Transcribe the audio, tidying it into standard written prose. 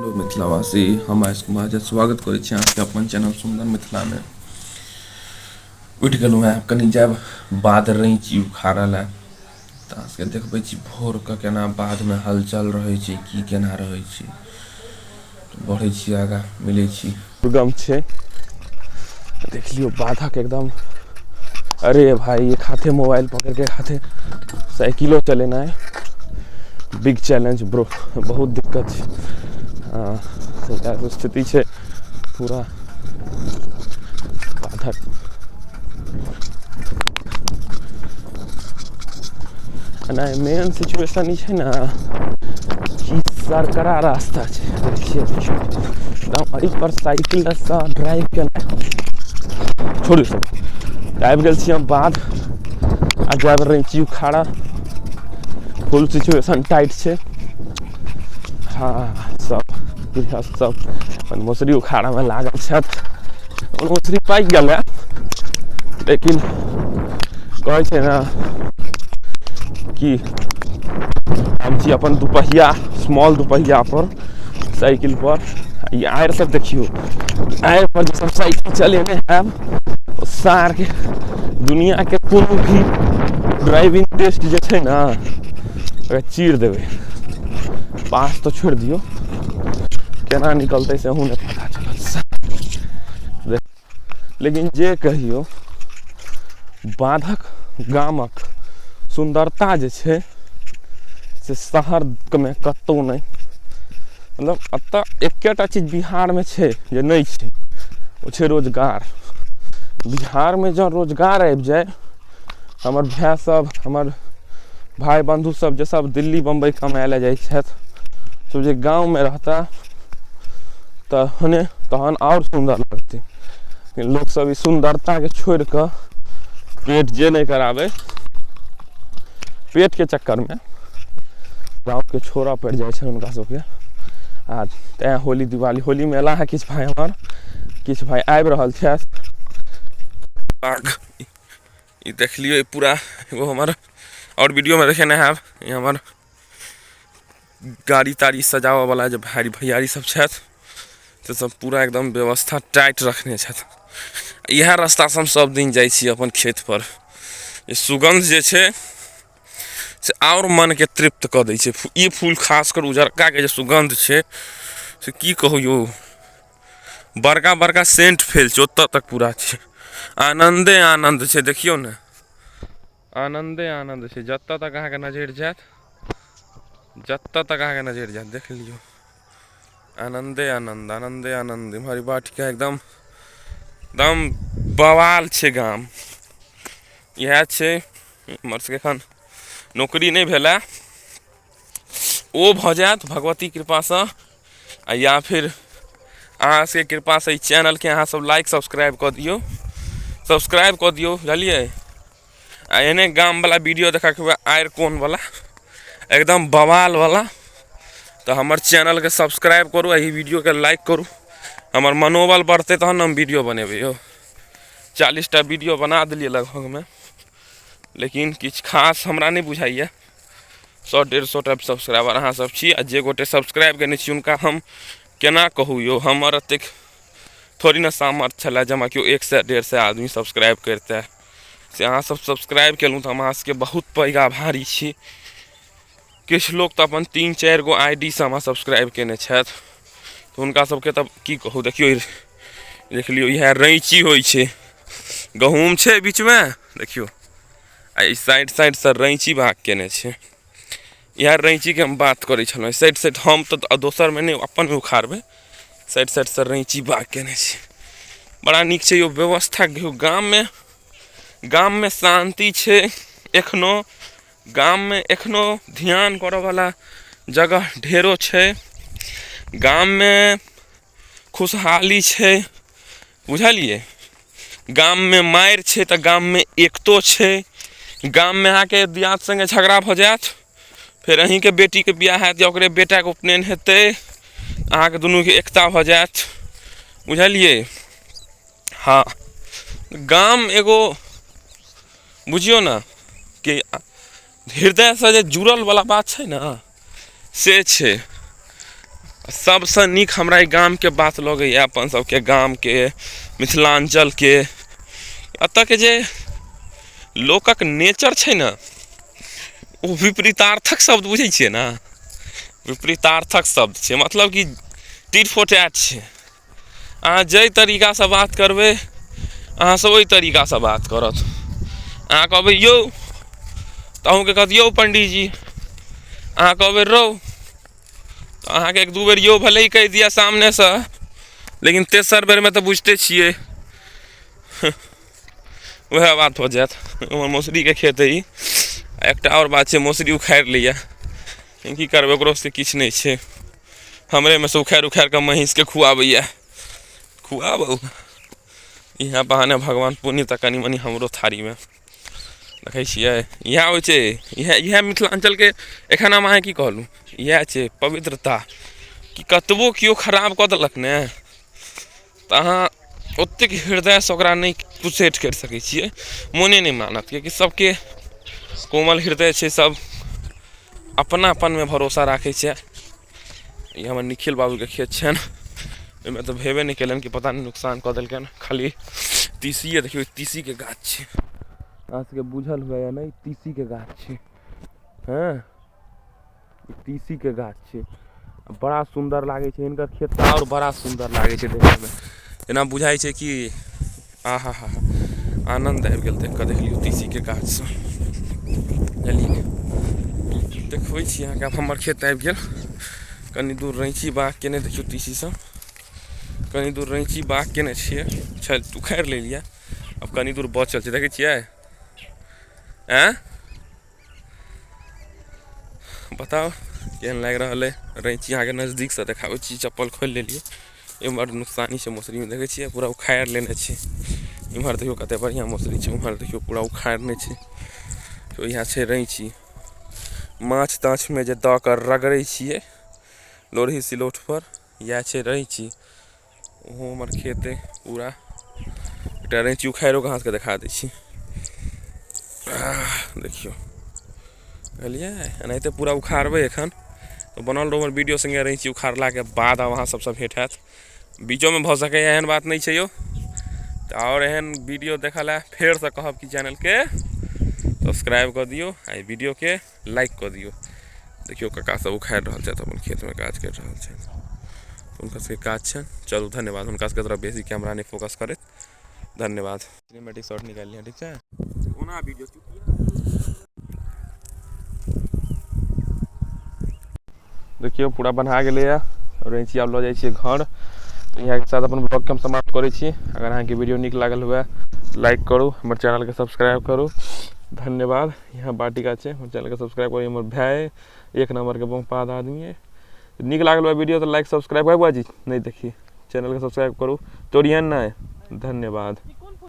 Hello मिथिलावासी, हम आयुष कुमार झा स्वागत करै छी अहाँके अपन चैनल सुन्दर मिथिलामे। उठि गेलहुँ हेँ, कनि जायब बाध रैँची उखाड़ऽ लए। तऽ अहाँ सबके देखबै छी भोरके केना बाधमे हलचल रहै छै, की केना रहै छै। बढ़ै छी आगाँ, मिलै छी। दुर्गम छै, देख लियौ बाधक एकदम। अरे भाई, एक हाथे मोबाइल पकड़ के एक हाथे साइकिलो चलेनाइ बिग चैलेंज ब्रो, बहुत दिक्कत छै। हँ, इएह स्थिति छै पूरा बाधक। नहि, मेन सिचुएशन ई छै ने कि सरकरा रास्ता छै। देखिए, एकदम एहिपर साइकिलसँ ड्राइव केनाइ छोड़ू सब। आबि गेल छी हम बाध आ जायब रैँची उखाड़ा। फुल सिचुएशन टाइट छै। हँ, सब गृहस्थ सब अपन मौसरी उखाड़ामे लागल छथि। मौसरी पाकि गेल है, लेकिन कहै छै ने कि हम छी अपन दुपहिया, स्मॉल दुपहिया पर, साइकिल पर। ई आड़ि सब देखियौ, आड़ि पर जे सब साइकिल चलेने हैब ओ सारके दुनियाके कोनो भी ड्राइविंग टेस्ट जे छै ने, ओकरा चीर देबै। पास तऽ छोड़ि दियौ, केना निकलतै सेहो नहि पता चलत। लेकिन जे कहियौ, बाधक गामक सुन्दरता जे छै से शहरमे कतहु नहि। मतलब एतऽ एकेटा चीज बिहारमे छै जे नहि छै, ओ छै रोजगार। बिहारमे जँ रोजगार आबि जाय, हमर भाय सब, हमर भाय बन्धु सब जे सब दिल्ली बम्बई कमाय लए जाइ छथि, सब जे गाँवमे रहता तहने तहन आओर सुन्दर लगतै। लोक सब ई सुन्दरताके छोड़ि कऽ पेट जे नहि कराबै, पेटके चक्करमे गाँवके छोड़ऽ पड़ि जाइ छै हुनका सबके। आ तैँ होली दिवाली, होलीमे एला हँ किछु भाय हमर, किछु भाय आबि रहल छथि। ई देख लियौ पूरा एगो हमर आओर वीडियोमे देखेने हैब, ई हमर गाड़ी ताड़ी सजाबऽ वाला जे भाई भैयारी सब छथि, से सब पूरा एकदम व्यवस्था टाइट रखने छथि। इएह रास्तासँ हम सब दिन जाइ छी अपन खेत पर। ई सुगन्ध जे छै से आओर मनके तृप्त कऽ दै छै। ई फूल खास कर उजरकाके जे सुगन्ध छै से की कहू यौ, बड़का बड़का सेंट फेल छै, ओतऽ तक पूरा छै। आनन्दे आनन्द छै, देखियौ ने, आनन्दे आनन्द छै। जतऽ तक अहाँके नजरि जायत, जतऽ तक अहाँके नजरि जायत, देख लियौ, आनन्दे आनन्द, आनन्दे आनन्द। इम्हर बाटिका एकदम एकदम बवाल छै गाम। इएह छै हमर सबके। एखन नौकरी नहि भेलै, ओ भऽ जायत भगवती कृपासँ आ या फिर अहाँ सबके कृपासँ। ई चैनलके अहाँ सब लाइक सब्सक्राइब कऽ दियौ, सब्सक्राइब कऽ दियौ, बुझलियै? आ एहने गामवला वीडियो देखऽके हुए, आरि कोनवला एकदम बवालवला, तऽ हमर चैनलके सब्सक्राइब करू, एहि वीडियोके लाइक करू। हमर मनोबल बढ़तै तहन ने हम वीडियो बनेबै यौ। 40टा वीडियो बना देलियै लगभगमे, लेकिन किछु खास हमरा नहि बुझाइए। 100 150 टा सब्सक्राइबर अहाँ सब छी, आ जे गोटे सब्सक्राइब केने छी हुनका हम केना कहू यौ, हमर एतेक थोड़ी ने सामर्थ्य छलै जे हमरा केओ 100 150 आदमी सब्सक्राइब करितै। से अहाँ सब सब्सक्राइब केलहुँ तऽ हम अहाँ सबके बहुत पैघ आभारी छी। किछु लोक तऽ अपन 3-4 गो I D सँ हमरा सब्सक्राइब केने छथि, तऽ हुनका सबके तऽ की कहू। देखियौ, देख लियौ, इएह रैँची होइ छै। गहूँम छै बीचमे, देखियौ, आ ई साइड साइडसँ रैँची भाग केने छै। इएह रैँचीके हम बात करै छलहुँ। साइड साइड, हम तऽ दोसरमे नहि, अपनमे उखाड़बै। साइड साइडसँ रैँची बाग केने छै, बड़ा नीक छै यौ व्यवस्था। गाममे, गाममे शान्ति छै एखनो। गाममे एखनो ध्यान करऽवला जगह ढेरो छै। गाममे खुशहाली छै, बुझलियै? गाममे मारि छै तऽ गाममे एकतो छै। गाममे अहाँके दियाद सङ्गे झगड़ा भऽ जायत, फेर अहीँके बेटीके बियाह हैत या ओकरे बेटाके उपनयन हेतै, अहाँके दुनूके एकता भऽ जायत, बुझलियै? हँ, गाम एगो बुझियौ ने कि हृदयसँ जे जुड़ल वला बात छै ने, से छै। सबसँ नीक हमरा ई गामके बात लगैए, अपन सबके गामके, मिथिलाञ्चलके, एतऽके जे लोकक नेचर छै ने, ओ विपरीतार्थक शब्द बुझै छियै ने, विपरीतार्थक शब्द छै, मतलब कि टिट फॉर टैट छै। अहाँ जाहि तरीकासँ बात करबै, अहाँसँ ओहि तरीकासँ बात करत। अहाँ कहबै यौ, तऽ अहूँके कहत यौ पंडीजी। अहाँ कहबै रौ, तऽ अहाँके एक दू बेर यौ भले ही कहि दिअ सामनेसँ, लेकिन तेसर बेरमे तऽ बुझिते छियै वएह बात हो जायत। हमर मौसरीके खेत है ई। एकटा आओर बात छै, मौसरी उखाड़ि लैए, लेकिन की करबै, ओकरो से किछु नहि छै। हमरेमे से उखाड़ि उखाड़ि कऽ महीँसके खुआबैए। खुआबू इएह बहाने भगवान पुण्य तऽ कनि मनि हमरो थारीमे देखै छियै। इएह होइ छै, इएह इएह मिथिलाञ्चलके। एखन हम अहाँके की कहलहुँ, इएह छै पवित्रता कि कतबो केओ खराब कऽ देलक ने, तऽ अहाँ ओतेक हृदयसँ ओकरा नहि कुसेठ करि सकै छियै, मोने नहि मानत, किएकि सबके कोमल हृदय छै, सब अपनापनमे भरोसा राखै छै। ई हमर निखिल बाबूके खेत छनि, ओहिमे तऽ भेबे नहि केलनि कि पता नहि नुकसान कऽ देलकनि। खाली तीसिए देखियौ, तीसीके गाछ छै, अहाँ सबके बुझल हुए या नहि, तीसीके गाछ छै। हँ, ई तीसीके गाछ छै, बड़ा सुन्दर लागै छै। हिनकर खेत तऽ आओर बड़ा सुन्दर लागै छै देखैमे, जेना बुझाइ छै कि आहा हा हा, आनन्द आबि गेल देख कऽ। देख लियौ तीसीके गाछ सब। बुझलियै, देखबै छी अहाँके। आब हमर खेत आबि गेल, कनि दूर रैंची बाग केने। देखियौ तीसी सब, कनि दूर रैंची बाग केने छियै, छल उखाड़ि लेलियै, आब कनि दूर बचल छै। देखै छियै? आँय बताउ, केहन लागि रहल अइ रैंची? अहाँके नजदीकसँ देखाबै छी। चप्पल खोलि लेलियै। एम्हर नुकसानी छै मौसरीमे, देखै छियै, पूरा उखाड़ि लेने छै। इम्हर देखियौ कते बढ़िआँ मौसरी छै, उम्हर देखियौ पूरा उखाड़ने छै। इएह छै रैंची। माछ ताछमे जे दऽ कऽ रगड़ै छियै लोरही सिलौठ पर, इएह छै रैंची। ओहो हमर खेत अइ पूरा। एकटा रैंची उखाड़िओ कऽ अहाँ सबके देखा दै छी। देखियौ, बुझलियै, एनाहिते पूरा उखाड़बै एखन। तऽ बनल रहू हमर वीडियो सङ्गे। रैंची उखाड़लाके बाद आब अहाँ सबसँ भेँट हैत। बीचोमे भऽ सकैए, एहन बात नहि छै यौ। तऽ आओर एहन वीडियो देखऽ लए फेरसँ कहब कि चैनलके सब्सक्राइब कऽ दियौ आ एहि वीडियोके लाइक कऽ दियौ। देखियौ, काका सब उखाड़ि रहल छथि, अपन खेतमे काज करि रहल छथि, हुनकर सबके काज छनि। चलू, धन्यवाद। हुनका सबके तरफ बेसी कैमरा नहि फोकस करैत। धन्यवाद। सिनेमेटिक शॉट निकालि लिअ, ठीक छै? ओना वीडियो देखियौ, पूरा बन्हा गेलैए रैंची। आब लऽ जाइ छियै घर। इएहके साथ अपन ब्लॉगके हम समाप्त करै छी। अगर अहाँके वीडियो नीक लागल हुए, लाइक करू, हमर चैनलके सब्सक्राइब करू। धन्यवाद। यहाँ बाटिका छै, हमर चैनलके सब्सक्राइब करू। हमर भाय एक नंबरके बम्पाद आदमी है। नीक लागल हुए वीडियो तऽ लाइक सब्सक्राइब। बुआ जी नहि देखी, चैनलके सब्सक्राइब करू, तोड़ियन नहि। धन्यवाद।